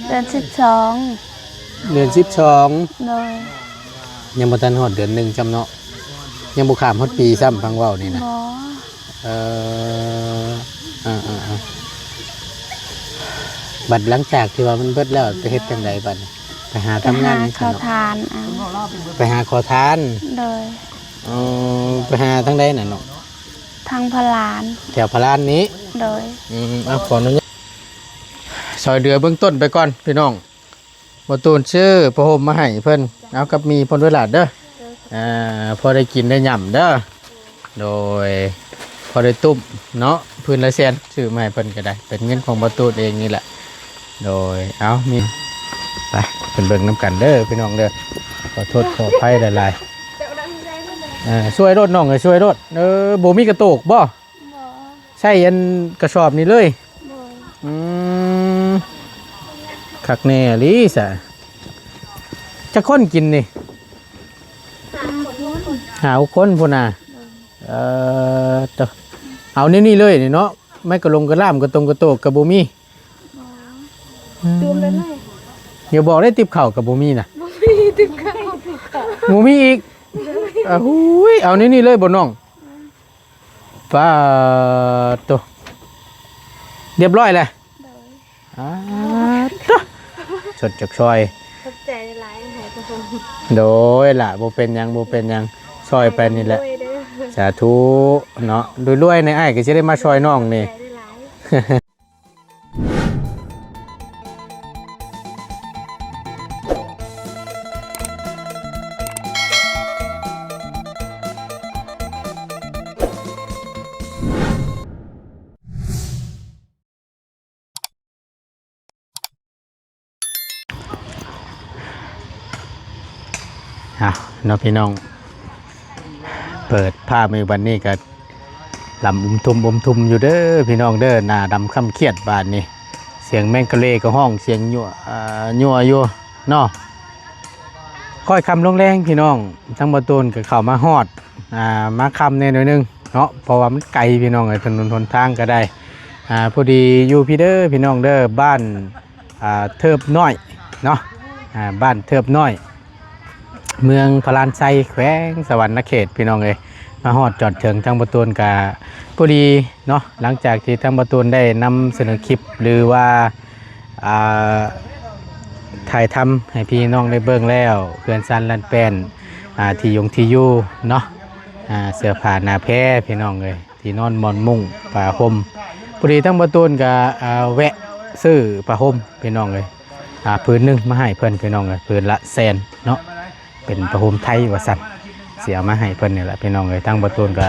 ເດືອນສິບສອງ. ເດືອນສິບສອງ? ໂດຍ. ຍັງບໍ່ທັນຮອດເດືອນໜຶ່ງຊ້ຳເນາະ, ຍັງບໍ່ຂ້າມຮອດປີຊ້ຳ ຟັງເວົ້ານີ້ນະ. ບໍ່. ເອີ ເອີໆໆ ບັດຫຼັງຈາກທີ່ວ່າມັນເບິດແລ້ວ ຈະເຮັດຈັ່ງໃດບັດນີ້? ໄປຫາທຳງານ ໄປຫາ ຫຍັງຊັ້ນເນາະ? ຂໍທານເອົາ. ໄປຫາຂໍທານ? ໂດຍ. ເອີ ໄປຫາທາງໃດນະນ້ອງ? ທາງພະລານ. ແຖວພະລານນີ້? ໂດຍ. ອືມ ເອົາ ຂໍອະນຸຍາດ ຊ່ອຍເຫຼືອເບື້ອງຕົ້ນໄປກ່ອນພີ່ນ້ອງ. ບໍ່ຕູນຊື້ຜ້າຫົ່ມມາໃຫ້ເພິ່ນ ເອົາກັບໝີ່ເພິ່ນດ້ວຍຫຼາດເດີ. ໂດຍ. ອ່າ ພໍໄດ້ກິນໄດ້ຫຍ້ຳເດີ. ໂດຍ. ພໍໄດ້ຕຸ້ມເນາະ ພື້ນລະແສນ ຊື້ມາໃຫ້ເພິ່ນກໍໄດ້ ເປັນເງິນຂອງບໍ່ຕູນເອງນີ້ແຫຼະ. ໂດຍ. ເອົາ ມີ ໄປ ເພິ່ນເບິ່ງນຳກັນເດີພີ່ນ້ອງເດີ. ຂໍໂທດຂໍອະໄພຫຼາຍໆ. ເອີ ຊ່ວຍໂລດນ້ອງເອີຍ ຊ່ວຍໂລດ. ເອີ ບໍ່ມີກະໂຕກບໍ່? ບໍ່. ໃຊ້ອັນກະສອບນີ້ເລີຍ? ໂດຍ. ອືມ ຄັກແນ່ອີ່ຫຼີຊະ. ຈັກຄົນກິນນີ້? ຫ້າຄົນ. ຫ້າຫົກຄົນພຸ້ນນະ. ໂດຍ. ເອີ ໂຕ ເອົາແນວນີ້ເລີຍນີ້ເນາະ. ໄມ້ກະລົງກະລ່າມ ກະຕົງກະໂຕກກະບໍ່ມີ. ບໍ່. ອືມ ຕື່ມໄດ້ເລີຍ. ຢ່າບອກໄດ້ ຕິບເຂົ້າກະບໍ່ມີນະ. ບໍ່ມີຕິບເຂົ້າ. ບໍ່ມີອີກ. ໂດຍ. ອາ ຫຸຍ ເອົາແນວນີ້ເລີຍບໍ່ນ້ອງ? ປາດໂຕ ຮຽບຮ້ອຍແລ້ວ. ໂດຍ. ອາ ໂຕ ສົດຈາກຊ່ອຍ ຂອບໃຈຫຼາຍໆ ໃຫ້ທຸກຄົນ. ໂດຍລະ ບໍ່ເປັນຫຍັງ ບໍ່ເປັນຫຍັງ ຊ່ອຍໄປນີ້ແຫຼະ. ໃຫ້ລວຍໆເດີ. ສາທຸເນາະ. ລວຍໆ ໃນອ້າຍກໍຊິໄດ້ມາຊ່ອຍນ້ອງນີ້. ຂອບໃຈຫຼາຍໆ. ເອົາເນາະພີ່ນ້ອງ ເປີດພາບໃຫ້ບັດນີ້ກໍ ລຳອຸມທຸມອຸມທຸມຢູ່ເດີພີ່ນ້ອງເດີ. ໜ້າດຳຄ້ຳຄຽດບາດນີ້ ສຽງແມງກະເລກໍຮ້ອງ ສຽງຍົວ ເອີ ຍົວຢູ່ເນາະ. ຄ່ອຍຄ່ຳລົງແລງພີ່ນ້ອງ ທາງບໍ່ຕູນກໍເຂົ້າມາຮອດ ອ່າ ມາຄ່ຳແດ່ໜ້ອຍໜຶ່ງເນາະ ເພາະວ່າມັນໄກພີ່ນ້ອງເອີຍ ຖະໜົນຫົນທາງກໍໄດ້. ອ່າ ພໍດີຢູ່ພີ້ເດີພີ່ນ້ອງເດີ ບ້ານ ອ່າ ເທີບນ້ອຍເນາະ ອ່າ ບ້ານເທີບນ້ອຍ ເມືອງພະລານໄຊ ແຂວງສະຫວັນນະເຂດ ພີ່ນ້ອງເອີຍ. ມາຮອດຈອດເຖິງ ທາງບໍ່ຕູນກະພໍດີເນາະ ຫຼັງຈາກທີ່ທາງບໍ່ຕູນໄດ້ນຳສະເໜີຄລິບ ຫຼືວ່າ ອ່າ ຖ່າຍທຳໃຫ້ພີ່ນ້ອງໄດ້ເບິ່ງແລ້ວ ເຮືອນຊານລານແປ້ນ ອ່າ ທີ່ຢົງທີ່ຢູ່ເນາະ ອ່າ ເສື້ອຜ້າໜ້າແພ ພີ່ນ້ອງເອີຍ. ທີ່ນອນໝອນມຸ້ງຜ້າຫົ່ມ. ພໍດີທາງບ່າວຕູນກໍ ເອີ ແວະຊື້ຜ້າຫົ່ມພີ່ນ້ອງເອີຍ ອ່າ ຜືນໜຶ່ງມາໃຫ້ເພິ່ນພີ່ນ້ອງເອີຍ ຜືນລະແສນເນາະ ເປັນຜ້າຫົ່ມໄທວ່າຊັ້ນ ຊິເອົາມາໃຫ້ເພິ່ນນີ້ແຫຼະພີ່ນ້ອງເອີຍ. ທາງບ່າວຕູນກໍ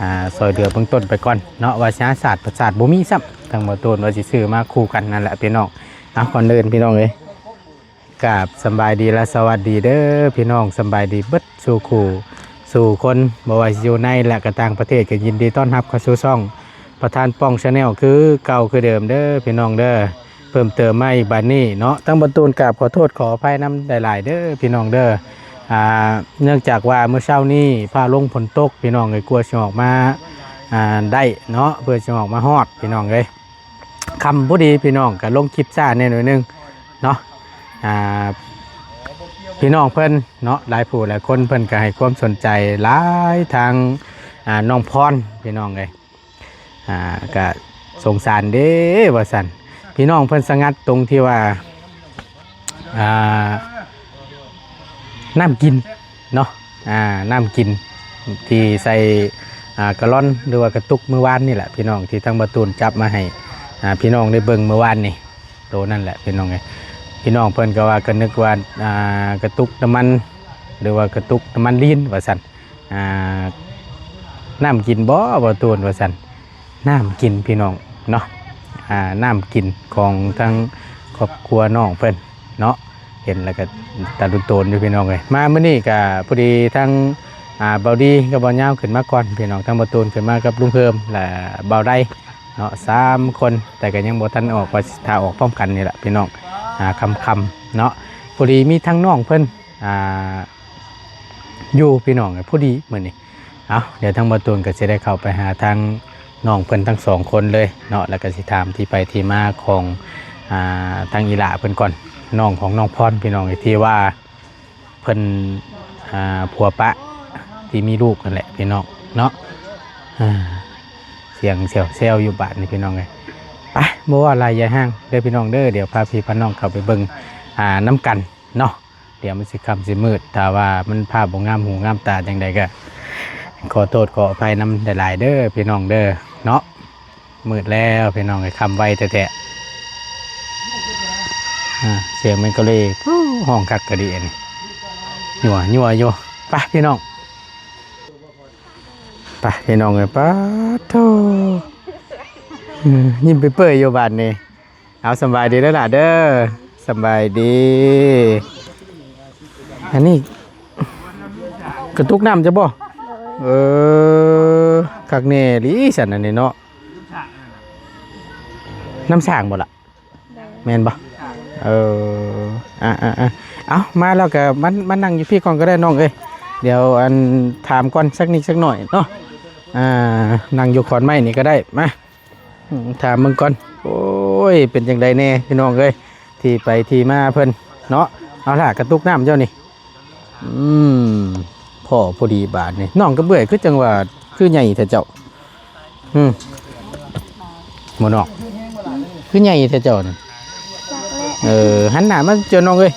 ອ່າ ຊ່ອຍເຫຼືອເບື້ອງຕົ້ນໄປກ່ອນເນາະ ວ່າຊິຫາສາດປະສາດບໍ່ມີຊ້ຳ ທາງບ່າວຕູນວ່າຊິຊື້ມາຄູ່ກັນນັ້ນແຫຼະພີ່ນ້ອງ. ເອົາ ກ່ອນອື່ນພີ່ນ້ອງເອີຍ ກາບສຳບາຍດີ ແລະ ສະຫວັດດີເດີພີ່ນ້ອງ ສຳບາຍດີເບິດສູ່ຄູ່ສູ່ຄົນ ບໍ່ວ່າຊິຢູ່ໃນ ແລະ ກະຕ່າງປະເທດ ກໍຍິນດີຕ້ອນຮັບເຂົ້າສູ່ຊ່ອງປະທານປ່ອງ Channel ຄືເກົ່າຄືເດີມເດີພີ່ນ້ອງເດີ. ເພີ່ມເຕີມມາອີກບາດນີ້ເນາະ ທາງບ່າວຕູນກາບຂໍໂທດຂໍອະໄພນຳຫຼາຍໆເດີພີ່ນ້ອງເດີ. ອ່າ ເນື່ອງຈາກວ່າມື້ເຊົ້ານີ້ຟ້າລົງຝົນຕົກພີ່ນ້ອງເອີຍ ກວ່າຊິອອກມາ ອ່າ ໄດ້ເນາະ ເພື່ອຊິອອກມາຮອດພີ່ນ້ອງເອີຍ ຄ່ຳພໍດີພີ່ນ້ອງ ກໍລົງຄລິບຊ້າແດ່ໜ້ອຍໜຶ່ງເນາະ. ອ່າ ພີ່ນ້ອງເພິ່ນເນາະ ຫຼາຍຜູ້ຫຼາຍຄົນເພິ່ນກໍໃຫ້ຄວາມສົນໃຈຫຼາຍທາງ ອ່າ ນ້ອງພອນພີ່ນ້ອງເອີຍ ອ່າ ກໍສົງສານເດ້ວ່າຊັ້ນ ພີ່ນ້ອງເພິ່ນສະຫງັດຕົງທີ່ວ່າ ອ່າ ນ້ຳກິນ ເນາະ ອ່າ ນ້ຳກິນທີ່ໃສ່ ອ່າ ກາລອນ ຫຼືວ່າກະຕຸກມື້ວານນີ້ແຫຼະພີ່ນ້ອງ ທີ່ທາງບ່າວຕູນຈັບມາໃຫ້ ອ່າ ພີ່ນ້ອງໄດ້ເບິ່ງມື້ວານນີ້ ໂຕນັ້ນແຫຼະພີ່ນ້ອງເອີຍ. ພີ່ນ້ອງເພິ່ນກໍວ່າ ກໍນຶກວ່າ ອ່າ ກະຕຸກນ້ຳມັນ ຫຼືວ່າກະຕຸກນ້ຳມັນລີນວ່າຊັ້ນ ອ່າ ນ້ຳກິນບໍບ່າວຕູນວ່າຊັ້ນ. ນ້ຳກິນພີ່ນ້ອງເນາະ ອ່າ ນ້ຳກິນຂອງທາງຄອບຄົວນ້ອງເພິ່ນເນາະ ເຫັນແລ້ວກໍຕາລຸນໂຕນຢູ່ພີ່ນ້ອງເອີຍ. ມາມື້ນີ້ກໍພໍດີທາງ ອ່າ ບ່າວດີກັບບ່າວຍາວຂຶ້ນມາກ່ອນພີ່ນ້ອງ ທາງບ່າວຕູນຂຶ້ນມາກັບລຸງເພີ່ມ ແລະ ບ່າວໄດເນາະ ສາມຄົນ ແຕ່ກໍຍັງບໍ່ທັນອອກ ວ່າຊິຖ້າອອກພ້ອມກັນນີ້ແຫຼະພີ່ນ້ອງ ອ່າ ຄ່ຳໆເນາະ. ພໍດີມີທາງນ້ອງເພິ່ນ ອ່າ ຢູ່ພີ່ນ້ອງ ພໍດີມື້ນີ້. ເອົາ ດຽວທາງບ່າວຕູນກໍຊິໄດ້ເຂົ້າໄປຫາທາງນ້ອງເພິ່ນທັງສອງຄົນເລີຍເນາະ ແລ້ວກໍຊິຖາມທີ່ໄປທີ່ມາຂອງ ອ່າ ທາງອີ່ຫຼ້າເພິ່ນກ່ອນ ນ້ອງຂອງນ້ອງພອນ ພີ່ນ້ອງເອີຍ ທີ່ວ່າເພິ່ນ ອ່າ ຜົວປະທີ່ມີລູກນັ້ນແຫຼະ ພີ່ນ້ອງເນາະ. ອ່າ ສຽງແຊວໆຢູ່ບາດນີ້ ພີ່ນ້ອງເອີຍ. ໄປ ບໍ່ເວົ້າຫຼາຍຢາຍຫ່າງເດີ ພີ່ນ້ອງເດີ ດຽວພາພີ່ພານ້ອງເຂົ້າໄປເບິ່ງ ອ່າ ນຳກັນເນາະ. ດຽວມັນຊິຄ່ຳຊິມືດ ຖ້າວ່າມັນພາບບໍ່ງາມຫູງາມຕາຈັ່ງໃດກໍຂໍໂທດຂໍອະໄພນຳຫຼາຍໆເດີພີ່ນ້ອງເດີເນາະ. ມືດແລ້ວພີ່ນ້ອງເອີຍ ຄ່ຳໄວແທ້ໆ. ອ່າ ສຽງແມງກະເລຍ ໂອ້ ຮ້ອງຄັກກະດີອັນນີ້ ຍົວໆຢູ່. ໄປພີ່ນ້ອງ ໄປພີ່ນ້ອງເອີຍ ປາດໂທ ອືມ ຍິ້ມເປີຍໆຢູ່ບາດນີ້. ເອົາ ສຳບາຍດີເດີຫຼ້າເດີ ສຳບາຍດີ. ອັນນີ້ກະຕຸກນ້ຳເຈົ້າບໍ່? ເອີ ຄັກແນ່ອີ່ຫຼີຊັ້ນອັນນີ້ເນາະ. ນ້ຳສ້າງບໍ່ລະ? ແມ່ນບໍ່? ເອີ ອ່າໆໆ ເອົາ ມາແລ້ວກະມາ ມານັ່ງຢູ່ພີ້ກ່ອນກໍໄດ້ນ້ອງເອີຍ. ດຽວອັນ ຖາມກ່ອນສັກນິດສັກໜ້ອຍເນາະ. ອ່າ ນັ່ງຢູ່ຂອນໄມ້ນີ້ກໍໄດ້ ມາ ອືມ ຖາມເບິ່ງກ່ອນ. ໂອ້ຍ ເປັນຈັ່ງໃດແດ່ພີ່ນ້ອງເອີຍ ທີ່ໄປທີ່ມາເພິ່ນເນາະ. ເອົາລະ ກະຕຸກນ້ຳເຈົ້ານີ້ ອືມ ພໍ້ພໍດີບາດນີ້. ນ້ອງກັບເອື້ອຍຄືຈັ່ງວ່າ ຄືໃຫຍ່ແທ້ເຈົ້າ? ອືມ ບໍ່ນ້ອງ ຄືໃຫຍ່ແທ້ເຈົ້ານີ້? ຈັກແຫຼະ ເອີ ຫັນໜ້າມາເຈີນ້ອງເອີຍ.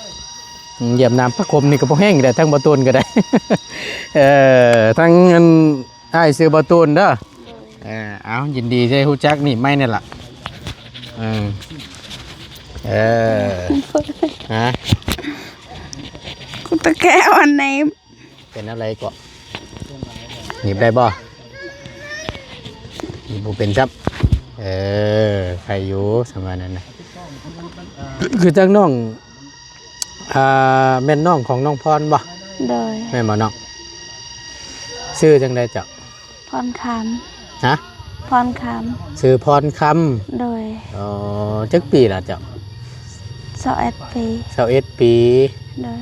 ອືມ ຢ້ຽມນາມພະຄົມນີ້ກໍພໍແຮງແຫຼະ ທັງບໍ່ໂຕນກໍໄດ້ ເອີ ທັງອັນ ອ້າຍຊື່ບໍ່ຕູນເດີ. ເອີ ເອົາ ຍິນດີທີ່ໄດ້ຮູ້ຈັກ ໜີບໄມ້ນີ້ລະ. ເອີ ເອີ ຮະ ກູຕະແກ້ວອັນໃດ ເປັນແນວໃດເກາະ? ໜີບໄດ້ບໍ່? ໜີບບໍ່ເປັນຊ້ຳ. ເອີ ໄຄຢູ່ ສຳວ່ານັ້ນນະ. ຄືຈັ່ງນ້ອງ ອ່າ ແມ່ນນ້ອງຂອງນ້ອງພອນບໍ່? ໂດຍ. ແມ່ນບໍ່ນ້ອງ? ຊື່ຈັ່ງໃດເຈົ້າ? ພອນຄຳ. ຮະ? ພອນຄຳ. ຊື່ພອນຄຳ. ໂດຍ. ອໍ ຈັກປີລະເຈົ້າ? ຊາວເອັດປີ. ຊາວເອັດປີ. ໂດຍ.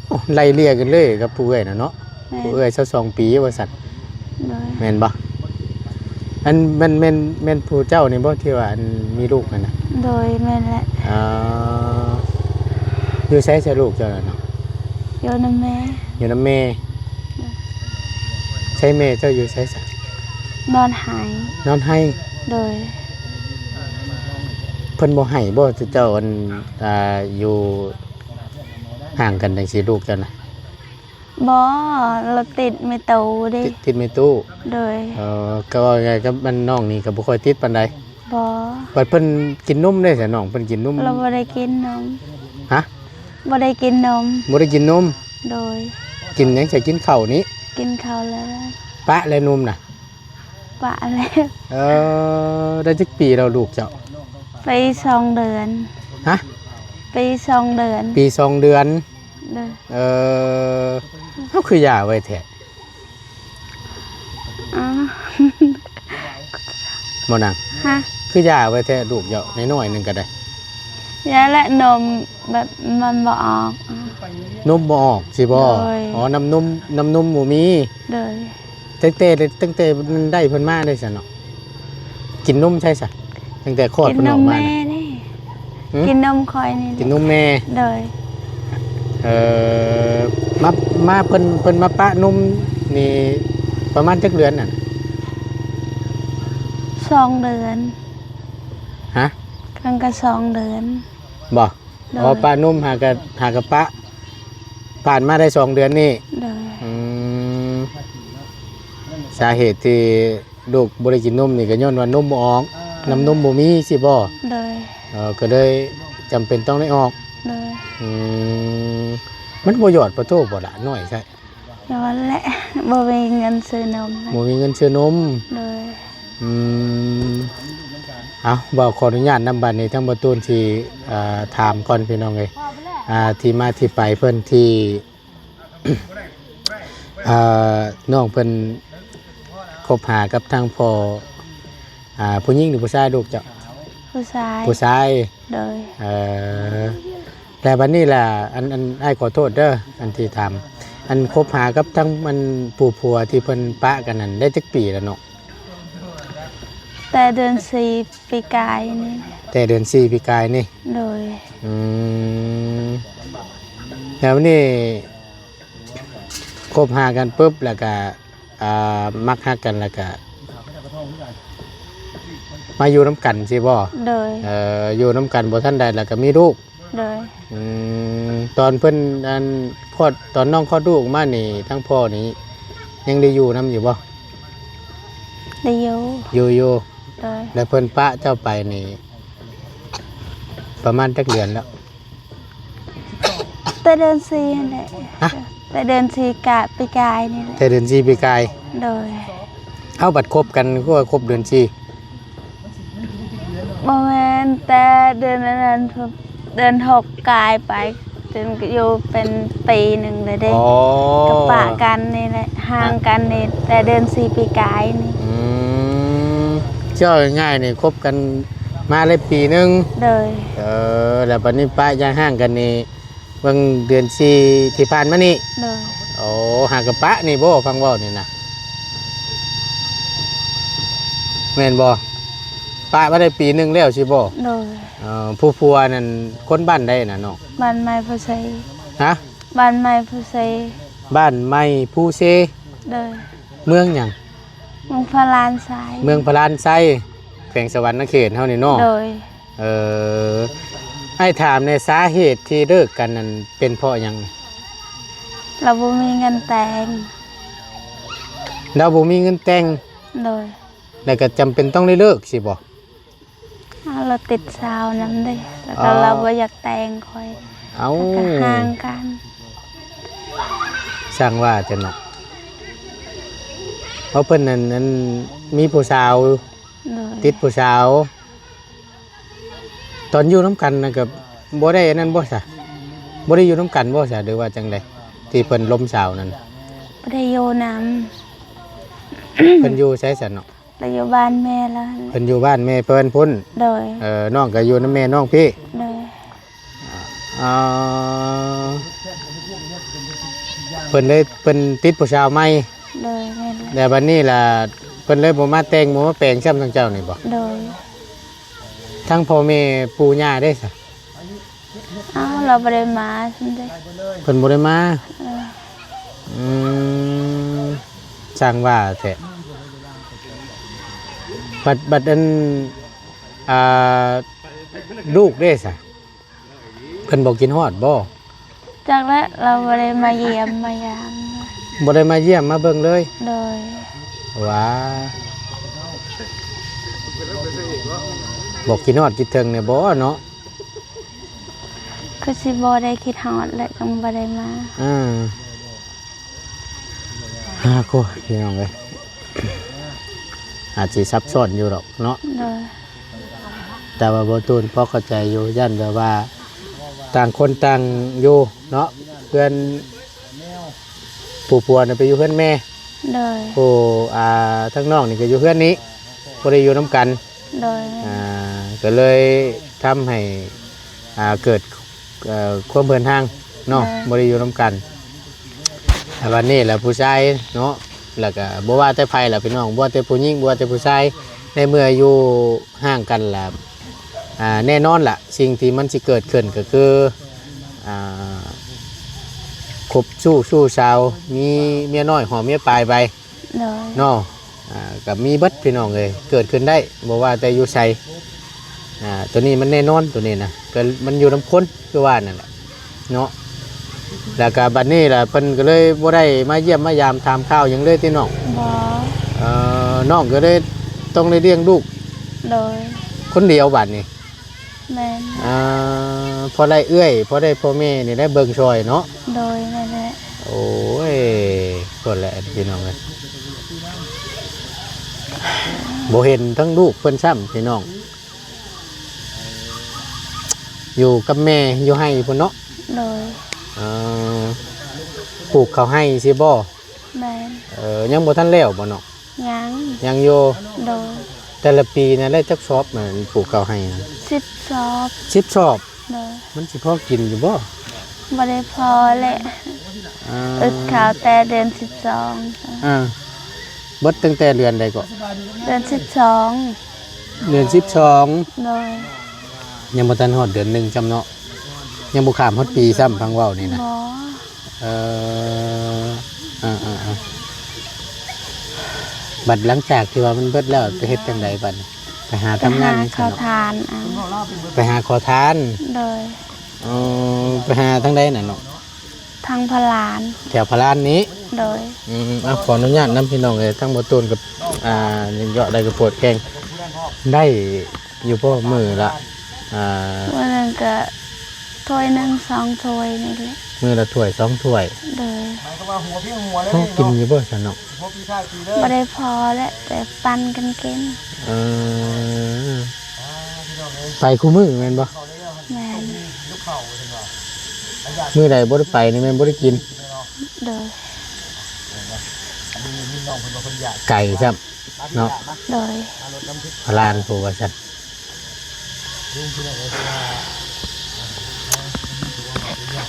ໂອ້ ໄລ່ເລ່ຍກັນເລີຍກັບຜູ້ເອື້ອຍນະເນາະ. ແມ່ນ. ຜູ້ເອື້ອຍຊາວສອງປີວ່າຊັ້ນ. ໂດຍ. ແມ່ນບໍ່? ອັນ ແມ່ນ ແມ່ນ ແມ່ນຜູ້ເຈົ້ານີ້ບໍ່ ທີ່ວ່າອັນມີລູກຫັ້ນນະ? ໂດຍ ແມ່ນແຫຼະ. ອໍ ຢູ່ໃສຊະລູກເຈົ້ານະ? ຢູ່ນຳແມ່. ຢູ່ນຳແມ່. ໂດຍ. ໃສແມ່ເຈົ້າຢູ່ໃສຊະ? ນອນໄຫ້. ນອນໄຫ້. ໂດຍ. ເພິ່ນບໍ່ໃຫ້ບໍ່ ເຈົ້າ ອັນ ອ່າ ຢູ່ຫ່າງກັນຈັ່ງຊີ້ ລູກເຈົ້ານະ? ບໍ່ ລາວຕິດແມ່ຕູ້ເດ້. ຕິດ ຕິດແມ່ຕູ້. ໂດຍ. ເອີ ກໍເວົ້າງ່າຍກັບອັນນ້ອງນີ້ກໍບໍ່ຄ່ອຍຕິດປານໃດ. ບໍ່. ບັດເພິ່ນກິນນົມເດ້ຊະນ້ອງ ເພິ່ນກິນນົມ? ລາວບໍ່ໄດ້ກິນນົມ. ຮະ? ບໍ່ໄດ້ກິນນົມ. ບໍ່ໄດ້ກິນນົມ. ໂດຍ. ກິນຫຍັງຊະ? ກິນເຂົ້ານີ້? ກິນເຂົ້າແລ້ວ. ປະແລ້ວນົມນະ? ປະແລ້ວ. ເອີ ໄດ້ຈັກປີແລ້ວລູກເຈົ້າ? ປີສອງເດືອນ. ຮະ? ປີສອງເດືອນ. ປີສອງເດືອນ. ໂດຍ. ເອີ ເຮົາຄືຢາໄວແທ້? ອໍ ບໍ່ນາງ? ຮະ? ຄືຢາໄວແທ້ ລູກເຈົ້າ ນ້ອຍໆໜຶ່ງກໍໄດ້. ຢາແລະນົມ ແບບມັນບໍ່ອອກ. ນົມບໍ່ອອກຊິບໍ່? ໂດຍ. ອໍ ນ້ຳນົມ ນ້ຳນົມບໍ່ມີ. ໂດຍ. ຕັ້ງແຕ່ ຕັ້ງແຕ່ໄດ້ເພິ່ນມາໄດ້ຊັ້ນເນາະ ກິນນົມໃສຊະ? ຕັ້ງແຕ່ຄອດເພິ່ນອອກມານະ. ກິນນົມແມ່ນີ້. ຫື? ກິນນົມຂ້ອຍນີ້ແຫຼະ. ກິນນົມແມ່. ໂດຍ. ເອີ ມາ ມາເພິ່ນ ເພິ່ນມາປະນົມນີ້ປະມານຈັກເດືອນນັ້ນ? ສອງເດືອນ. ຮະ? ເພິ່ນກໍສອງເດືອນ. ບໍ່? ໂດຍ. ອໍ ປະນົມ ຫາກະ ຫາກະປະ ຜ່ານມາໄດ້ສອງເດືອນນີ້. ໂດຍ. ອືມ ສາເຫດທີ່ລູກບໍ່ໄດ້ກິນນົມນີ້ ກໍຍ້ອນວ່ານົມບໍ່ອອກ. ເອີ ນ້ຳນົມບໍ່ມີຊິບໍ່? ໂດຍ. ເອີ ກໍເລີຍຈຳເປັນຕ້ອງໄດ້ອອກ. ໂດຍ. ອືມ ມັນບໍ່ຢອດປະໂທບໍ່ລະ ນ້ອຍໃສ? ຍ້ອນແຫຼະ ບໍ່ມີເງິນຊື້ນົມ. ບໍ່ມີເງິນຊື້ນົມ. ໂດຍ. ອືມ ເອົາ ເວົ້າຂໍອະນຸຍາດນຳ ບັດນີ້ທາງບໍ່ຕູນຊິ ອ່າ ຖາມກ່ອນພີ່ນ້ອງເອີຍ ອ່າ ທີ່ມາທີ່ໄປເພິ່ນທີ່ ອ່າ ນ້ອງເພິ່ນຄົບຫາກັບທາງພໍ່ ອ່າ ຜູ້ຍິງຫຼືຜູ້ຊາຍ ລູກເຈົ້າ? ຜູ້ຊາຍ. ຜູ້ຊາຍ. ໂດຍ. ເອີ ແລ້ວບັດນີ້ລະ ອັນ ອັນ ອ້າຍຂໍໂທດເດີ ອັນທີ່ຖາມ ອັນຄົບຫາກັບທັງ ອັນ ຜູ້ຜົວທີ່ເພິ່ນປະກັນນັ້ນ ໄດ້ຈັກປີແລ້ວເນາະ? ແຕ່ເດືອນສີ່ປີກາຍນີ້. ແຕ່ເດືອນສີ່ປີກາຍນີ້? ໂດຍ. ອືມ ແລ້ວນີ້ຄົບຫາກັນປຶບ ແລ້ວກະ ອ່າ ມັກຮັກກັນ ແລ້ວກະມາຢູ່ນຳກັນຊີ້ບໍ່? ໂດຍ. ເອີ ຢູ່ນຳກັນບໍ່ທັນໄດ້ ແລ້ວກະມີລູກ? ໂດຍ. ອືມ ຕອນເພິ່ນ ອັນ ຄອດ ຕອນນ້ອງຄອດລູກອອກມານີ້ ທັງພໍ່ນີ້ຍັງໄດ້ຢູ່ນຳຢູ່ບໍ່? ໄດ້ຢູ່. ຢູ່ ຢູ່. ໂດຍ. ແລ້ວເພິ່ນປະເຈົ້າໄປນີ້ ປະມານຈັກເດືອນແລ້ວ? ແຕ່ເດືອນສີ່ຫັ້ນແຫຼະ. ຮະ? ແຕ່ເດືອນສີ່ກະປີກາຍນີ້ແຫຼະ. ແຕ່ເດືອນສີ່ປີກາຍ? ໂດຍ. ເຮົາບັດຄົບກັນຄືວ່າຄົບເດືອນສີ່? ບໍ່ແມ່ນ ແຕ່ເດືອນອັນນັ້ນ ເດືອນຫົກກາຍໄປ ຈົນຢູ່ເປັນປີໜຶ່ງເລີຍເດ້. ອໍ ກໍປະກັນນີ້ແຫຼະ ຫ່າງກັນນີ້ແຕ່ເດືອນສີ່ປີກາຍນີ້. ອືມ ເວົ້າງ່າຍໆນີ້ ຄົບກັນມາໄດ້ປີໜຶ່ງ? ໂດຍ. ເອີ ແລ້ວບັດນີ້ປະຢ່າຮ້າງກັນນີ້ ເບິ່ງເດືອນສີ່ທີ່ຜ່ານມານີ້? ໂດຍ. ໂອ້ ຫາກະປະນີ້ບໍ່ ຟັງເວົ້ານີ້ນະ ແມ່ນບໍ່? ປະມາໄດ້ປີໜຶ່ງແລ້ວຊີ້ບໍ່? ໂດຍ. ເອີ ຜູ້ຜົວນັ້ນຄົນບ້ານໃດນະນ້ອງ? ບ້ານໃໝ່ພູເຊ. ຮະ? ບ້ານໃໝ່ພູເຊ. ບ້ານໃໝ່ພູເຊ? ໂດຍ. ເມືອງຫຍັງ? ເມືອງພະລານໄຊ. ເມືອງພະລານໄຊ ແຂວງສະຫວັນນະເຂດເຮົານີ້ເນາະ? ໂດຍ. ເອີ ອ້າຍຖາມແດ່ ສາເຫດທີ່ເລີກກັນນັ້ນເປັນເພາະຫຍັງ? ລາວບໍ່ມີເງິນແຕ່ງ. ລາວບໍ່ມີເງິນແຕ່ງ? ໂດຍ. ແລ້ວກໍຈຳເປັນຕ້ອງໄດ້ເລີກຊີ້ບໍ່? ເອົາ ລາວຕິດສາວນຳເດ້ ແລ້ວກໍ ອໍ ລາວບໍ່ຢາກແຕ່ງຂ້ອຍ. ເອົາ ແລ້ວກໍຫ່າງກັນ. ຊ່າງວ່າແທ້ເນາະ ເພາະເພິ່ນນັ້ນ ນັ້ນມີຜູ້ສາວ. ໂດຍ. ຕິດຜູ້ສາວ. ຕອນຢູ່ນຳກັນນັ້ນກໍບໍ່ໄດ້ອັນນັ້ນບໍ່ຊະ? ບໍ່ໄດ້ຢູ່ນຳກັນບໍ່ຊະ ຫຼືວ່າຈັ່ງໃດ? ທີ່ເພິ່ນລົມສາວນັ້ນ ບໍ່ໄດ້ຢູ່ນຳ. ເພິ່ນຢູ່ໃສຊັ້ນເນາະ? ລາວຢູ່ບ້ານແມ່ລາວ. ເພິ່ນຢູ່ບ້ານແມ່ເພິ່ນພຸ້ນ? ໂດຍ. ເອີ ນ້ອງກໍຢູ່ນຳແມ່ນ້ອງພີ້? ໂດຍ. ອໍ ເພິ່ນເລີຍ ເພິ່ນຕິດຜູ້ສາວໃໝ່? ໂດຍ ແມ່ນແຫຼະ. ແລ້ວບັດນີ້ລະ ເພິ່ນເລີຍບໍ່ມາແຕ່ງ ບໍ່ມາແປງຊ້ຳທາງເຈົ້ານີ້ບໍ່? ໂດຍ. ທັງພໍ່ແມ່ປູ່ຍ່າເດ້ຊະ? ເອົ້າ ລາວບໍ່ໄດ້ມາຊັ້ນເດ້. ເພິ່ນບໍ່ໄດ້ມາ? ເອີ. ອືມ ຊ່າງວ່າແທ້. ບັດ ບັດອັນ ອ່າ ລູກເດ້ຊະ? ເພິ່ນບໍ່ຄິດຮອດບໍ່? ຈັກແຫຼະ ລາວບໍ່ໄດ້ມາຢ້ຽມມາຢາມ. ບໍ່ໄດ້ມາຢ້ຽມມາເບິ່ງເລີຍ? ໂດຍ. ຫວາ ບໍ່ຄິດຮອດຄິດເຖິງແດ່ບໍ່ເນາະ? ຄືຊິບໍ່ໄດ້ຄິດຮອດແຫຼະ ຈັ່ງບໍ່ໄດ້ມາ. ເອີ. ຮາໂກ ພີ່ນ້ອງເອີຍ ອາດຊິຊັບຊ້ອນຢູ່ດອກເນາະ. ໂດຍ. ແຕ່ວ່າບໍ່ຕູນພໍເຂົ້າໃຈຢູ່ ຢ້ານແບບວ່າຕ່າງຄົນຕ່າງຢູ່ເນາະ ເພື່ອນ ຜູ້ຜົວນະໄປຢູ່ເຮືອນແມ່. ໂດຍ. ຜູ້ ອ່າ ທາງນ້ອງນີ້ກໍຢູ່ເຮືອນນີ້ ບໍ່ໄດ້ຢູ່ນຳກັນ. ໂດຍ. ອ່າ ກໍເລີຍທຳໃຫ້ ອ່າ ເກີດ ເອີ ຄວາມເຫີນຫ່າງເນາະ. ໂດຍ. ບໍ່ໄດ້ຢູ່ນຳກັນ. ແລ້ວບັດນີ້ລະຜູ້ຊາຍເນາະ ແລ້ວກໍບໍ່ວ່າແຕ່ໃຜລະພີ່ນ້ອງ ບໍ່ວ່າແຕ່ຜູ້ຍິງ ບໍ່ວ່າແຕ່ຜູ້ຊາຍ ໃນເມື່ອຢູ່ຫ່າງກັນລະ ອ່າ ແນ່ນອນລະ ສິ່ງທີ່ມັນຊິເກີດຂຶ້ນກໍຄື ອ່າ ຄົບຊູ້ ຊູ້ສາວ ມີເມຍນ້ອຍຫອມເມຍປາຍໄປ. ໂດຍ. ເນາະ ອ່າ ກໍມີເບິດພີ່ນ້ອງເອີຍ ເກີດຂຶ້ນໄດ້ ບໍ່ວ່າແຕ່ຢູ່ໃສ. ອ່າ ໂຕນີ້ມັນແນ່ນອນ ໂຕນີ້ນະ ກໍມັນຢູ່ນຳຄົນຄືວ່ານັ້ນແຫຼະເນາະ. ແລ້ວກໍບັດນີ້ລະ ເພິ່ນກໍເລີຍບໍ່ໄດ້ມາຢ້ຽມມາຢາມຖາມຂ່າວຫຍັງເລີຍຕິນ້ອງ? ບໍ່. ເອີ ນ້ອງກໍເລີຍຕ້ອງໄດ້ລ້ຽງລູກ. ໂດຍ. ຄົນດຽວບັດນີ້? ແມ່ນ. ອ່າ ພໍໄດ້ເອື້ອຍ ພໍໄດ້ພໍ່ແມ່ນີ້ໄດ້ເບິ່ງຊ່ອຍເນາະ. ໂດຍ ແມ່ນແຫຼະ. ໂອ້ຍ ຄົນລະອັນ ພີ່ນ້ອງເອີຍ ບໍ່ເຫັນທັງລູກເພິ່ນຊ້ຳ ພີ່ນ້ອງ ຢູ່ກັບແມ່ຢູ່ໄຮ່ພຸ້ນເນາະ. ໂດຍ. ເອີ ປູກເຂົ້າໄຮ່ຊີ້ບໍ່? ແມ່ນ. ເອີ ຍັງບໍ່ທັນແລ້ວບໍ່ນ້ອງ? ຍັງ. ຍັງຢູ່. ໂດຍ. ແຕ່ລະປີນະໄດ້ຈັກຊອບ ອັນປູກເຂົ້າໄຮ່? ສິບຊອບ. ສິບຊອບ? ໂດຍ. ມັນຊິພໍກິນຢູ່ບໍ່? ບໍ່ໄດ້ພໍແຫຼະ. ອ່າ ອຶດເຂົ້າແຕ່ເດືອນສິບສອງ. ອ່າ ເບິດຕັ້ງແຕ່ເດືອນໃດເກາະ? ເດືອນສິບສອງ. ເດືອນສິບສອງ ໂດຍ ຍັງບໍ່ທັນຮອດເດືອນໜຶ່ງຊ້ຳເນາະ ຍັງບໍ່ຂ້າມຮອດປີຊ້ຳ ຟັງເວົ້ານີ້ນະ ບໍ່ ເອີ ເອີ ເອີ ເອີ ບັດຫຼັງຈາກທີ່ວ່າມັນເບິດແລ້ວ ໄປເຮັດຈັ່ງໃດບັດນີ້? ໄປຫາທຳງານຫຍັງຊັ້ນເນາະ? ໄປຫາຂໍທານເອົາ ໄປຫາຂໍທານ ໂດຍ ເອີ ໄປຫາທາງໃດນັ້ນເນາະ? ທາງພະລານ ແຖວພະລານນີ້ ໂດຍ ອືມ ເອົາ ຂໍອະນຸຍາດນຳພີ່ນ້ອງເອີຍ ທາງບໍ່ຕູນກັບ ອ່າ ເຍາະໄດ້ກໍປວດແຂ້ງ ໄດ້ຢູ່ບໍ່ມື້ລະ ອ່າ ມື້ໜຶ່ງກໍຖ້ວຍໜຶ່ງສອງຖ້ວຍນີ້ແຫຼະ ມື້ລະຖ້ວຍສອງຖ້ວຍ ໂດຍ ພໍກິນຢູ່ບໍ່ຊັ້ນເນາະ? ບໍ່ໄດ້ພໍແຫຼະ ແຕ່ປັນກັນກິນ ເອີ ໄປຄູ່ມື້ແມ່ນບໍ່? ແມ່ນ ມື້ໃດບໍ່ໄດ້ໄປນີ້ແມ່ນບໍ່ໄດ້ກິນ ໂດຍ ໄກຊ້ຳເນາະ ໂດຍ ພະລານຜູ້ວ່າຊັ້ນ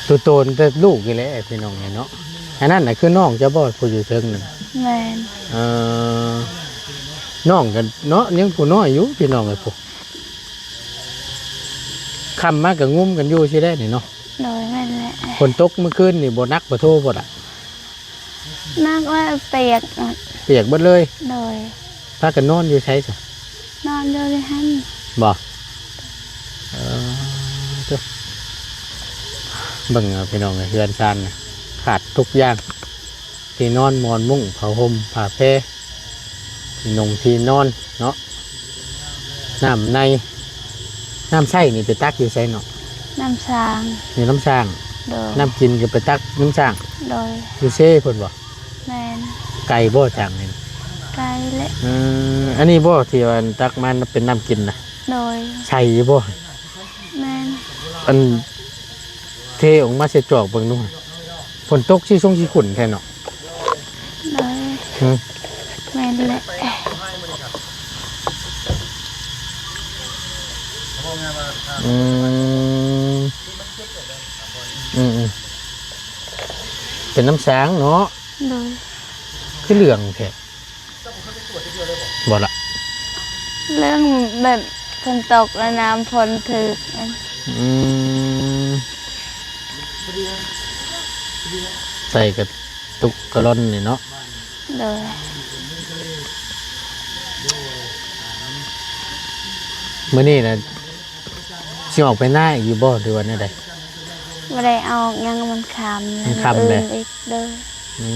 ໂຕໂຕນແຕ່ລູກນີ້ແຫຼະພີ່ນ້ອງເອີຍເນາະ ອັນນັ້ນນະຄືນ້ອງເຈົ້າບໍ່ ຜູ້ຢູ່ເທິງນັ້ນ? ແມ່ນ ເອີ ນ້ອງກໍເນາະ ຍັງຜູ້ນ້ອຍຢູ່ພີ່ນ້ອງເອີຍ ຜູ້ ຄ່ຳມາກໍງຸມກັນຢູ່ຊີ້ແຫຼະນີ້ເນາະ ໂດຍ ແມ່ນແຫຼະ ຝົນຕົກມື້ຄືນນີ້ບໍ່ໜັກບໍ່ໂທບໍ່ລະ? ໜັກແລ້ວ ປຽກ ປຽກເບິດເລີຍ ໂດຍ ພາກັນນອນຢູ່ໃສຊະ? ນອນຢູ່ໃນຫັ້ນ ບໍ່? ເອີ ເບິ່ງເອົາພີ່ນ້ອງເອີຍ ເຮືອນຊານນະ ຂາດທຸກຢ່າງ ທີ່ນອນ ໝອນ ມຸ້ງ ຜ້າຫົ່ມ ຜ້າແພ ທີ່ນຸ່ງທີ່ນອນເນາະ ນ້ຳໃນ ນ້ຳໃຊ້ນີ້ໄປຕັກຢູ່ໃສເນາະ? ນ້ຳສ້າງ ຢູ່ນ້ຳສ້າງ ໂດຍ ນ້ຳກິນກໍໄປຕັກນ້ຳສ້າງ ໂດຍ ຢູ່ເຊພຸ້ນບໍ່? ແມ່ນ ໄກບໍ່ຈາກນີ້? ໄກແຫຼະ ເອີ ອັນນີ້ບໍ່ທີ່ວ່າຕັກມາເປັນນ້ຳກິນນະ? ໂດຍ ໃສຢູ່ບໍ່? ແມ່ນ ອັນ ເທອອກມາໃສ່ຈອກເບິ່ງດູ ຝົນຕົກຊິຊົງຊິຂຸ້ນແທ້ເນາະ ໂດຍ ຫື ແມ່ນແຫຼະ ອືມ ອືມໆ ເປັນນ້ຳສ້າງເນາະ ໂດຍ ຄືເຫຼືອງແທ້ ບໍ່ລະ ເລື່ອງແບບຝົນຕົກແລ້ວນ້ຳຝົນຖືກ ອືມ ໃສ່ກະຕຸກກະລ່ອນນີ້ເນາະ ໂດຍ ມື້ນີ້ນະ ຊິອອກໄປນາອີກຢູ່ບໍ່ ຫຼືວ່າແນວໃດ? ບໍ່ໄດ້ອອກຍັງ ມັນຄ່ຳ ມັນຄ່ຳແລ້ວ ມື້ອື່ນອີກ ໂດຍ ອື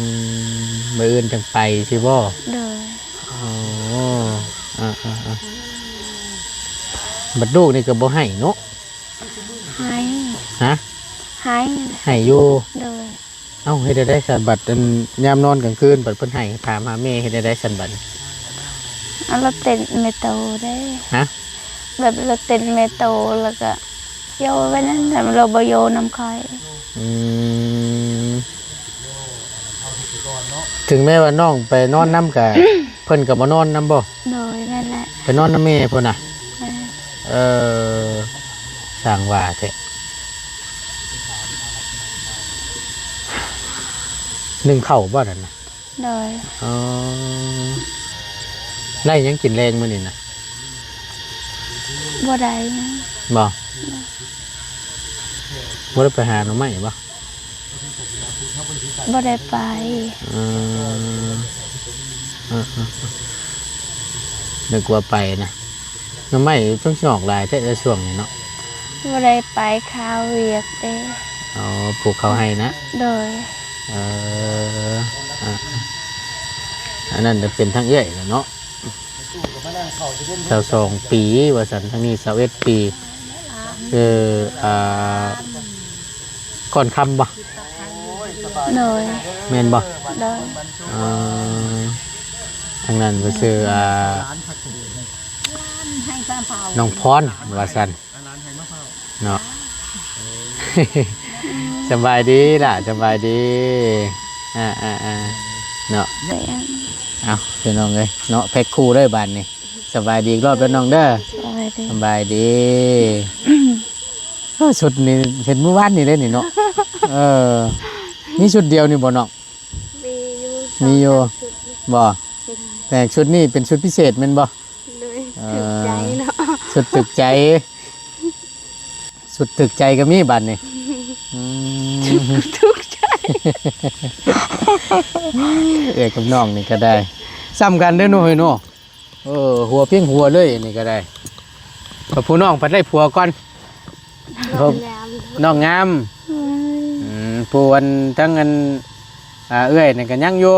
ມ ມື້ອື່ນຈັ່ງໄປຊີ້ບໍ່? ໂດຍ ອໍ ເອີໆໆ ບັດລູກນີ້ກໍບໍ່ໄຫ້ເນາະ? ໄຫ້ ຮະ? ໄຫ້ ໄຫ້ຢູ່ ໂດຍ ເອົ້າ ເຮັດແນວໃດຊັ້ນ ບັດອັນຍາມນອນກາງຄືນ ບັດເພິ່ນໄຫ້ ຖາມຫາແມ່ ເຮັດແນວໃດຊັ້ນບັດນີ້? ເອົາລົດຕິດແມ່ໂຕເດ້ ຮະ? ແບບລົດຕິດແມ່ໂຕ ແລ້ວກະໂຍໄວ້ນັ້ນ ແລ້ວບໍ່ໂຍນຳຂ້ອຍ ອືມ ເຖິງແມ່ວ່ານ້ອງໄປນອນນຳກະ ເພິ່ນກໍບໍ່ນອນນຳບໍ່? ໂດຍ ແມ່ນແຫຼະ ໄປນອນນຳແມ່ພຸ້ນນະ ແມ່ນ ເອີ ຊ່າງວ່າແທ້ ໜຶ້ງເຂົ້າບໍ່ນັ້ນນະ? ໂດຍ ອໍ ໄດ້ຫຍັງກິນແລງມື້ນີ້ນະ? ບໍ່ໄດ້ຫຍັງ ບໍ່? ບໍ່ໄດ້ໄປຫາໜໍ່ໄມ້ບໍ່? ບໍ່ໄດ້ໄປ ອືມ ເອີໆໆ ນຶກວ່າໄປນະ ໜໍ່ໄມ້ເພິ່ນຊິອອກຫຼາຍແທ້ ໃນຊ່ວງນີ້ເນາະ ບໍ່ໄດ້ໄປ ຄາວຽກເດ້ ອໍ ປູກເຂົ້າໄຮ່ນະ ໂດຍ ເອີ ອັນນັ້ນເປັນທາງເອື້ອຍແຫຼະເນາະ ຊາວສອງປີວ່າຊັ້ນ ທາງນີ້ຊາວເອັດປີ ຄື ອ່າ ກ່ອນຄຳບໍ່? ໂດຍ ແມ່ນບໍ່? ໂດຍ ເອີ ທາງນັ້ນເພິ່ນຊື່ ອ່າ ນ້ອງພອນວ່າຊັ້ນເນາະ ສະບາຍດີຫຼ້າ ສະບາຍດີ ອ່າໆໆ ເນາະ ໂດຍ ເອົ້າ ພີ່ນ້ອງເອີຍເນາະ ແພັກຄູ່ເລີຍບາດນີ້ ສະບາຍດີອີກຮອບເດີນ້ອງເດີ ສະບາຍດີ ສະບາຍດີ ເອີ ຊຸດນີ້ເຫັນມື້ວານນີ້ເດ້ນີ້ເນາະ ເອີ ມີຊຸດດຽວນີ້ບໍ່ນ້ອງ? ມີຢູ່ ມີຢູ່ ສອງສາມຊຸດ ບໍ່ ແຕ່ຊຸດນີ້ເປັນຊຸດພິເສດແມ່ນບໍ່? ໂດຍ ເອີ ຖືກໃຈ ສຸດຖືກໃຈ ສຸດຖືກໃຈກໍມີບາດນີ້. ອືມ ທຸກໃຈ ເອື້ອຍກັບນ້ອງນີ້ກໍໄດ້ ສ່ຳກັນເດ້ເນາະເຮີຍເນາະ. ເອີ ຫົວພຽງຫົວເລີຍນີ້ກໍໄດ້. ແຕ່ຜູ້ນ້ອງພັດໄດ້ຜົວກ່ອນ ນ້ອງງາມ ນ້ອງງາມ. ອືມ ອືມ ຜູ້ອັນ ທັງອັນ ອ່າ ເອື້ອຍນັ້ນກໍຍັງຢູ່.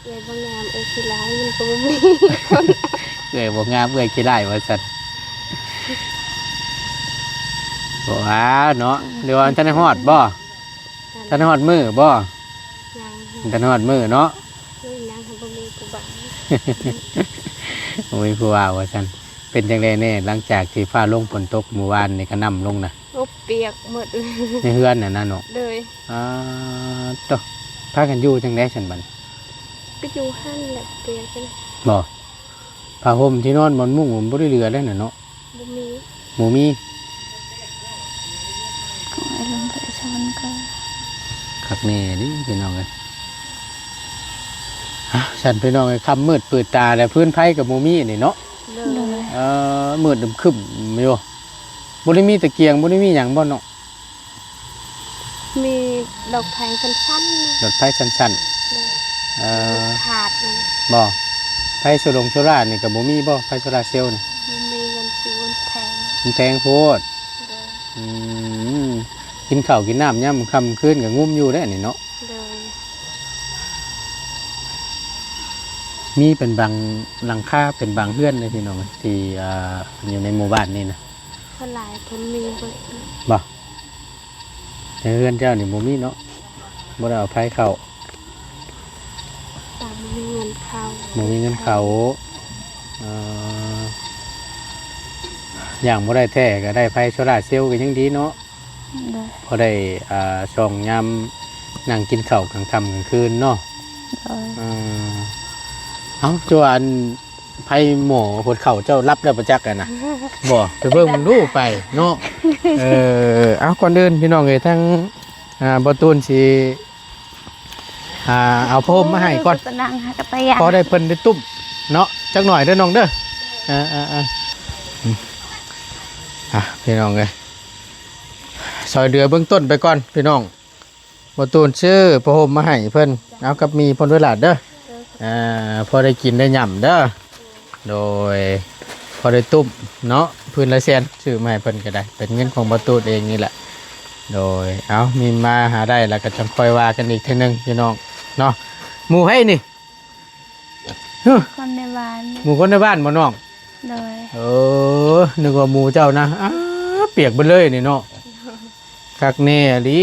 ເອື້ອຍບໍ່ງາມ ເອື້ອຍຂີ້ຮ້າຍ ມັນກໍບໍ່ມີຄົນ ເອື້ອຍບໍ່ງາມ ເອື້ອຍຂີ້ຮ້າຍວ່າຊັ້ນ. ບໍ່ວ່າເນາະ ຫຼືວ່າມັນທັນໄດ້ຮອດບໍ່? ທັນໄດ້ຮອດມື້ບໍ່? ຍັງ ມັນທັນຮອດມື້ເນາະ. ຍັງບໍ່ມີຜູ້ບ່າວ ບໍ່ມີຜູ້ບ່າວວ່າຊັ້ນ. ເປັນຈັ່ງໃດແດ່ ຫຼັງຈາກທີ່ຟ້າລົງຝົນຕົກມື້ວານນີ້ ກະໜ່ຳລົງນະ? ໂອ້ ປຽກໝົດ ໃນເຮືອນຫັ້ນນະເນາະ. ໂດຍ ອ່າ ໂຕ ພາກັນຢູ່ຈັ່ງໃດຊັ້ນບັດ? ກໍຢູ່ຫັ້ນແຫຼະ ປຽກກັນ. ບໍ່ ຜ້າຫົ່ມທີ່ນອນໝອນມຸ້ງມັນບໍ່ໄດ້ເຫຼືອແລ້ວນະເນາະ. ບໍ່ມີ ບໍ່ມີ. ຂໍໃຫ້ລົມໄປສະຫວັນເກີດ. ຄັກແນ່ເດ້ພີ່ນ້ອງເອີຍ. ອ່ະ ຊັ້ນພີ່ນ້ອງເອີຍ ຄ່ຳມືດປືດຕາແລ້ວ ຟືນໄຟກໍບໍ່ມີນີ້ເນາະ. ໂດຍ ເອີ ມືດຄຶ້ມຢູ່. ບໍ່ໄດ້ມີຕະກຽງ ບໍ່ໄດ້ມີຫຍັງບໍ່ເນາະ? ມີດອກໄຟສັ້ນໆ ນະ ດອກໄຟສັ້ນໆ. ໂດຍ ເອີ ຂາດນະ. ບໍ່ ໄຟໂຊລົງໂຊລານີ້ກໍບໍ່ມີບໍ່? ໄຟໂຊລາເຊວນີ້ ບໍ່ມີເງິນຊື້ ມັນແພງ ມັນແພງໂພດ. ໂດຍ ອືມ ກິນເຂົ້າກິນນ້ຳຍາມຄ່ຳຄືນກໍງຸ້ມຢູ່ເດ້ນີ້ເນາະ. ໂດຍ ມີເປັນບາງຫຼັງຄາ ເປັນບາງເຮືອນເດ້ພີ່ນ້ອງ ທີ່ ອ່າ ຢູ່ໃນໝູ່ບ້ານນີ້ນະ. ສ່ວນຫຼາຍເພິ່ນມີເບິດ. ບໍ່ ໃນເຮືອນເຈົ້ານີ້ບໍ່ມີເນາະ? ບໍ່ໄດ້ເອົາໄຟເຂົ້າ ບໍ່ມີເງິນເຂົ້າ ບໍ່ມີເງິນເຂົ້າ. ເອີ ຢ່າງບໍ່ໄດ້ແທ້ກໍໄດ້ໄຟໂຊລາເຊວກໍຍັງດີເນາະ. ໂດຍ ພໍໄດ້ ອ່າ ສ່ອງຍາມນັ່ງກິນເຂົ້າກາງຄ່ຳກາງຄືນເນາະ. ໂດຍ ເອີ ເອົ້າ ຈວນ ໃຜໝໍຫົດເຂົ້າເຈົ້າລັບແລ້ວບໍ່ຈັກຫັ້ນນະ. ບໍ່ ໄປເບິ່ງເບິ່ງດູໄປເນາະ. ເອີ ເອົາ ກ່ອນອື່ນພີ່ນ້ອງເອີຍ ທາງ ອ່າ ບໍ່ຕູນຊິ ອ່າ ເອົາຜ້າຫົ່ມມາໃຫ້ກ່ອນ ພໍໄດ້ເພິ່ນໄດ້ຕຸ້ມເນາະ ຈັກໜ້ອຍເດີນ້ອງເດີ. ເອີ ເອີ ເອີ ອ່າ ພີ່ນ້ອງເອີຍ ຊ່ອຍເຫຼືອເບື້ອງຕົ້ນໄປກ່ອນພີ່ນ້ອງ. ບໍ່ຕູນຊື້ຜ້າຫົ່ມມາໃຫ້ເພິ່ນ ເອົາກັບໝີ່ພົນໄວລາດເດີ. ອ່າ ພໍໄດ້ກິນໄດ້ຫຍ້ຳເດີ. ໂດຍ ພໍໄດ້ຕຸ້ມເນາະ ພື້ນລະແສນ ຊື້ມາໃຫ້ເພິ່ນກໍໄດ້ ເປັນເງິນຂອງບໍ່ຕູນເອງນີ້ແຫຼະ. ໂດຍ ເອົາ ມີມາຫາໄດ້ແລ້ວກໍຈັ່ງຄ່ອຍວ່າກັນອີກເທື່ອໜຶ່ງພີ່ນ້ອງເນາະ. ໝູ່ໃຜນີ້? ຮະ ຄົນໃນບ້ານ ໝູ່ຄົນໃນບ້ານບໍ່ນ້ອງ? ໂດຍ ເອີ ນຶກວ່າໝູ່ເຈົ້ານະ. ອ້າ ປຽກເບິດເລີຍນີ້ເນາະ. ຄັກແນ່ອີ່ຫຼີ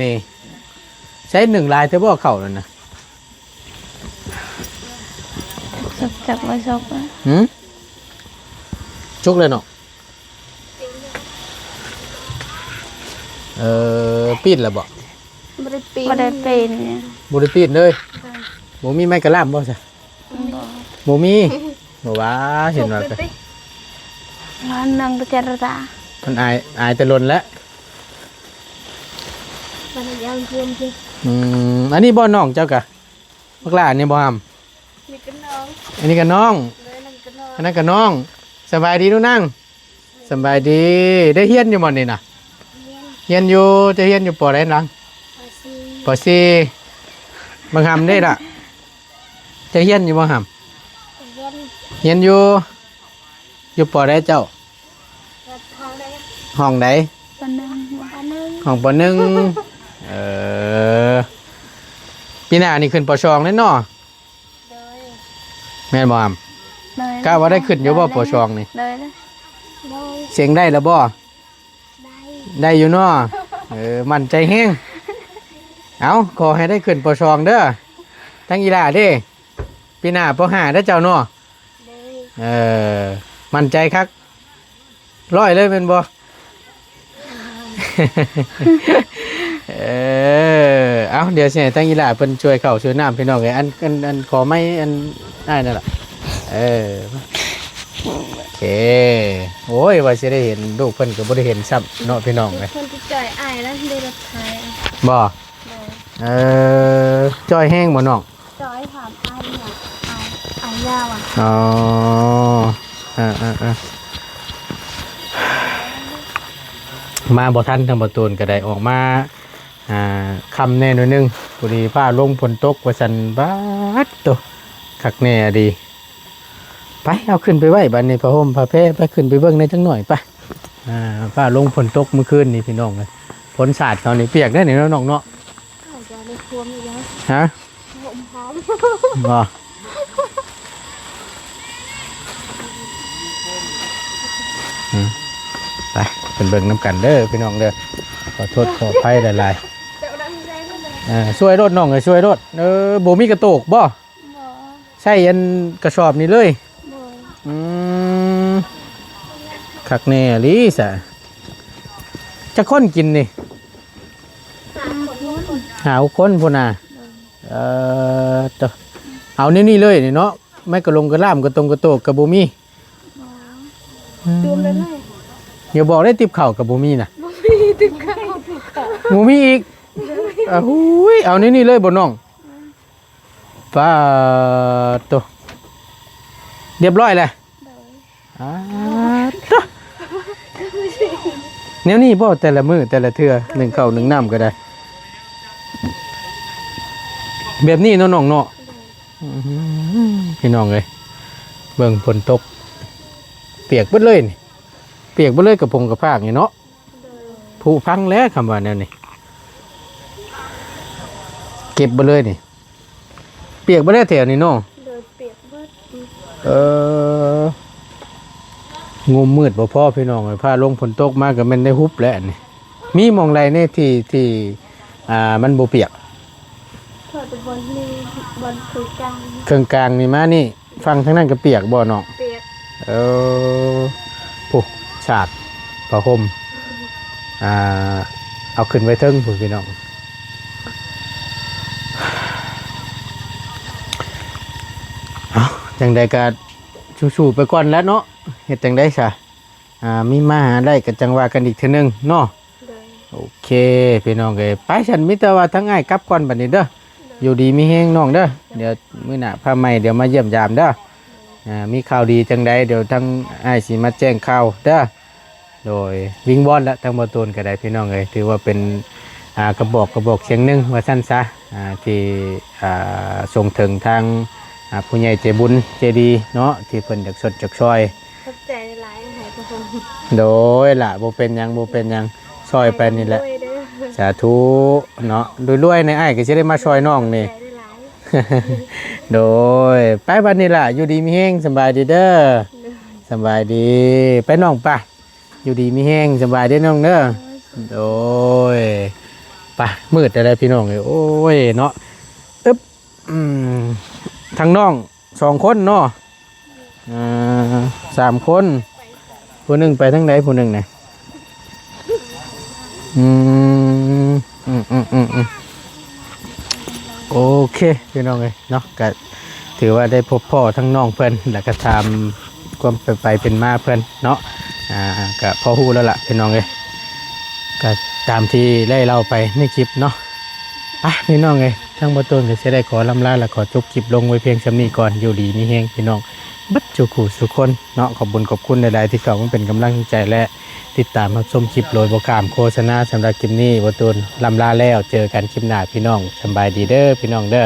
ນີ້. ໃຊ້ໜຶ້ງຫຼາຍແທ້ບໍ່ເຂົ້ານັ້ນນະ? ຈັກ ຈັກບໍ່ສຸກ. ຫືມ ສຸກແລ້ວເນາະ. ເອີ ປີ້ນແລ້ວບໍ່? ບໍ່ໄດ້ປີ້ນ ບໍ່ໄດ້ປີ້ນ ບໍ່ໄດ້ປີ້ນເລີຍ. ເອີ ບໍ່ມີໄມ້ກະລ່ຳບໍ່ຊະ? ບໍ່ ບໍ່ມີ. ບໍ່ວ່າ ເຫັນວ່າ ສຸກແລ້ວຕິ ຮ້ອນໜຶ່ງໄປເຈລະຈາ ມັນອາຍ ອາຍແຕ່ດົນແລ້ວ. ມັນຍັງເພີ່ມຕິ. ອືມ ອັນນີ້ບໍ່ນ້ອງເຈົ້າກະ ບັກຫຼ້ານີ້ບໍ່ຫຳ? ນີ້ກໍນ້ອງ ອັນນີ້ກໍນ້ອງ ໂດຍ ນັ້ນກໍນ້ອງ ອັນນັ້ນກໍນ້ອງ. ສະບາຍດີລູກນາງ. ສະບາຍດີ. ໄດ້ຮຽນຢູ່ບໍ່ນີ້ນະ? ຮຽນ ຮຽນຢູ່. ເຈົ້າຮຽນຢູ່ ປໍໃດນາງ? ປໍສີ່ ປໍສີ່. ບັກຫຳເດ້ລະ? ເຈົ້າຮຽນຢູ່ບໍ່ຫຳ? ຮຽນ ຮຽນຢູ່. ຢູ່ ປໍໃດເຈົ້າ? ຫ້ອງໃດ? ປໍໜຶ່ງ ປໍໜຶ່ງ ຫ້ອງ ປໍໜຶ່ງ. ເອີ ປີໜ້ານີ້ຂຶ້ນ ປໍສອງແລ້ວເນາະ. ໂດຍ ແມ່ນບໍ່ຫຳ? ໂດຍ ກະວ່າໄດ້ຂຶ້ນຢູ່ບໍ່ ປໍສອງນີ້? ໂດຍ ໂດຍ ສຽງໄດ້ແລ້ວບໍ່? ໄດ້ ໄດ້ຢູ່ເນາະ. ເອີ ໝັ້ນໃຈແຮງ. ເອົ້າ ຂໍໃຫ້ໄດ້ຂຶ້ນ ປໍສອງເດີ ທັງອີ່ຫຼ້າເດ້. ປີໜ້າ ປໍຫ້າເດີເຈົ້າເນາະ. ໂດຍ ເອີ ໝັ້ນໃຈຄັກ ຮ້ອຍເລີຍແມ່ນບໍ່? ເອີ ເອົ້າ ດຽວຊິໃຫ້ທາງອີ່ຫຼ້າເພິ່ນຊ່ວຍເຂົ້າຊ່ວຍນ້ຳພີ່ນ້ອງເອີຍ. ອັນ ອັນ ອັນ ຂໍໄມ້ອັນອ້າຍນັ້ນລະ. ເອີ ໂອເຄ. ໂອ້ຍ ວ່າຊິໄດ້ເຫັນລູກເພິ່ນກໍບໍ່ໄດ້ເຫັນຊ້ຳເນາະພີ່ນ້ອງເອີຍ. ເພິ່ນຊິຈ່ອຍອ້າຍນະ ໄດ້ລົດໄຖ. ບໍ່? ໂດຍ ເອີ ຈ່ອຍແຮງບໍ່ນ້ອງ? ຈອຍຖາມອ້າຍຫຍັງ? ອ້າຍ ອ້າຍຍາວອະ? ອໍ ເອີ ເອີ ເອີ. ມາບໍ່ທັນ ທາງບໍ່ຕູນກໍໄດ້ອອກມາ ອ່າ ຄ່ຳແດ່ໜ້ອຍໜຶ່ງ ພໍດີຟ້າລົງຝົນຕົກວ່າຊັ້ນ. ບາດໂຕ ຄັກແນ່ອີ່ຫຼີ. ໄປ ເອົາຂຶ້ນໄປໄວ້ບາດນີ້ ຜ້າຫົ່ມຜ້າແພ ໄປ ຂຶ້ນໄປເບິ່ງແດ່ຈັກໜ້ອຍ ໄປ. ອ່າ ຟ້າລົງຝົນຕົກມື້ຄືນນີ້ ພີ່ນ້ອງເອີຍ ຝົນສາດເຂົານີ້ ປຽກໄດ໋ນີ້ເນາະ ນ້ອງເນາະ. ອາດຈະໄດ້ຖ້ວມອີກແລ້ວ ຮະ? ຫົ່ມພ້ອມ ບໍ່? ອືມ ໄປ ໄປເບິ່ງນຳກັນເດີ ພີ່ນ້ອງເດີ. ຂໍໂທດຂໍອະໄພຫຼາຍໆ. ເອີ ຊ່ວຍໂລດນ້ອງເອີຍ ຊ່ວຍໂລດ. ເອີ ບໍ່ມີກະໂຕກບໍ່? ບໍ່. ໃຊ້ອັນກະສອບນີ້ເລີຍ? ໂດຍ. ອືມ ຄັກແນ່ອີ່ຫຼີສະ. ຈັກຄົນກິນນີ້? ຫ້າຄົນ ຫ້າຫົກຄົນພຸ້ນນະ. ໂດຍ. ເອີ ໂຕ ເອົາແນວນີ້ເລີຍນີ້ເນາະ. ໄມ້ກະລົງກະລ່າມ ກະຕົງກະໂຕກກະບໍ່ມີ. ອໍ ອືມ ຕື່ມໄດ້ເລີຍ. ຢ່າບອກໄດ້ ຕິບເຂົ້າກະບໍ່ມີນະ. ບໍ່ມີ ຕິບເຂົ້າ ຕິບເຂົ້າ ບໍ່ມີອີກ. ໂດຍ. ອາ ຫຸຍ ເອົາແນວນີ້ເລີຍບໍ່ນ້ອງ? ປາດໂຕ ຮຽບຮ້ອຍແລ້ວ. ໂດຍ. ອາ ຕະ ແນວນີ້ບໍ່ ແຕ່ລະມື້ແຕ່ລະເທື່ອ ໜຶ້ງເຂົ້າໜຶ້ງນ້ຳກໍໄດ້ ແບບນີ້ເນາະນ້ອງເນາະ. ໂດຍ. ອືມ ພີ່ນ້ອງເອີຍ ເບິ່ງຝົນຕົກ ປຽກເບິດເລີຍນີ້ ປຽກເບິດເລີຍ ກະພົງກະພາກນີ້ເນາະ. ໂດຍ. ຜຸພັງແລ້ວ ຄຳວ່າແນວນີ້ ເກັບເບິດເລີຍນີ້. ປຽກເບິດແລ້ວແຖວນີ້ເນາະ. ໂດຍ ປຽກເບິດ. ເອີ ງຸ່ມມືດບໍ່ພໍພີ່ນ້ອງເອີຍ ຟ້າລົງຝົນຕົກມາກໍແມ່ນໄດ້ຮຸບແລ້ວນີ້. ມີໝ່ອງໃດແດ່ທີ່ ທີ່ ອ່າ ມັນບໍ່ປຽກ? ພໍແຕ່ບ່ອນນີ້ ບ່ອນເຄິ່ງກາງ ເຄິ່ງກາງນີ້ມານີ້ ຝັ່ງທາງນັ້ນກໍປຽກບໍ່ນ້ອງ? ປຽກ. ເອີ ໂອ້ ສາດຜ້າຫົ່ມ ອ່າ ເອົາຂຶ້ນໄວ້ເທິງພຸ້ນພີ່ນ້ອງ. ເອົາ ຈັ່ງໃດກໍສູ້ໆໄປກ່ອນແຫຼະເນາະ ເຮັດຈັ່ງໃດຊະ ອ່າ ມີມາຫາໄດ້ກໍຈັ່ງວ່າກັນອີກເທື່ອໜຶ່ງເນາະ. ໂດຍ. ໂອເຄ ພີ່ນ້ອງເອີຍ ໄປຊັ້ນ ມີແຕ່ວ່າທາງອ້າຍກັບກ່ອນບັດນີ້ເດີ. ໂດຍ. ຢູ່ດີມີແຮງນ້ອງເດີ ດຽວມື້ໜ້າພາໃໝ່ ດຽວມາຢ້ຽມຢາມເດີ. ໂດຍ. ອ່າ ມີຂ່າວດີຈັ່ງໃດ ດຽວທາງອ້າຍຊິມາແຈ້ງຂ່າວເດີ. ໂດຍ ວິງວອນລະ ທາງບໍ່ຕູນກໍໄດ້ ພີ່ນ້ອງເອີຍ ຖືວ່າເປັນ ອ່າ ກະບອກ ກະບອກສຽງໜຶ່ງວ່າຊັ້ນຊະ ອ່າ ທີ່ ອ່າ ສົ່ງເຖິງທາງ ອ່າ ຜູ້ໃຫຍ່ໃຈບຸນໃຈດີເນາະ ທີ່ເພິ່ນຢາກຊົດຢາກຊ່ອຍ. ຂອບໃຈຫຼາຍໆ ໃຫ້ພວກເຮົາ. ໂດຍລະ ບໍ່ເປັນຫຍັງ ບໍ່ເປັນຫຍັງ ຊ່ອຍໄປນີ້ແຫຼະ. ໃຫ້ລວຍໆເດີ. ສາທຸເນາະ ລວຍໆ ໃນອ້າຍກໍຊິໄດ້ມາຊ່ອຍນ້ອງນີ້. ຂອບໃຈຫຼາຍໆ. ໂດຍ ໄປບັດນີ້ລະ ຢູ່ດີມີແຮງ ສະບາຍດີເດີ. ໂດຍ. ສະບາຍດີ ໄປນ້ອງປະ ຢູ່ດີມີແຮງ ສະບາຍເດີນ້ອງເດີ. ໂດຍ. ໂດຍ ໄປ ມືດແລ້ວພີ່ນ້ອງເອີຍ ໂອ້ຍເນາະ. ອຶບ ອືມ ທາງນ້ອງ ສອງຄົນເນາະ ອ່າ ສາມຄົນ ຜູ້ໜຶ່ງໄປທາງໃດ ຜູ້ໜຶ່ງນະ? ອືມ ອືມ ອືມ ອືມ ອືມ ໂອເຄ ພີ່ນ້ອງເອີຍເນາະ ກະຖືວ່າໄດ້ພົບພໍ້ທັງນ້ອງເພິ່ນ ແລ້ວກະຖາມຄວາມເປັນໄປເປັນມາເພິ່ນເນາະ ອ່າ ກະພໍຮູ້ແລ້ວລະພີ່ນ້ອງເອີຍ ກະຕາມທີ່ໄດ້ເລົ່າໄປໃນຄລິບເນາະ. ໄປພີ່ນ້ອງເອີຍ ທາງບໍ່ຕູນກໍຊິໄດ້ຂໍລ່ຳລາ ແລະ ຂໍຈົບຄລິບລົງໄວ້ພຽງສ່ຳນີ້ກ່ອນ. ຢູ່ດີມີແຮງພີ່ນ້ອງເບິດສູ່ຜູ້ສູ່ຄົນເນາະ. ຂອບບຸນຂອບຄຸນຫຼາຍໆ ທີ່ເຂົ້າມາເປັນກຳລັງໃຈ ແລະ ຕິດຕາມຮັບຊົມຄລິບໂດຍບໍ່ຂ້າມໂຄສະນາ. ສຳລັບຄລິບນີ້ ບໍ່ຕູນລ່ຳລາແລ້ວ. ເຈີກັນຄລິບໜ້າພີ່ນ້ອງ. ສຳບາຍດີເດີພີ່ນ້ອງເດີ.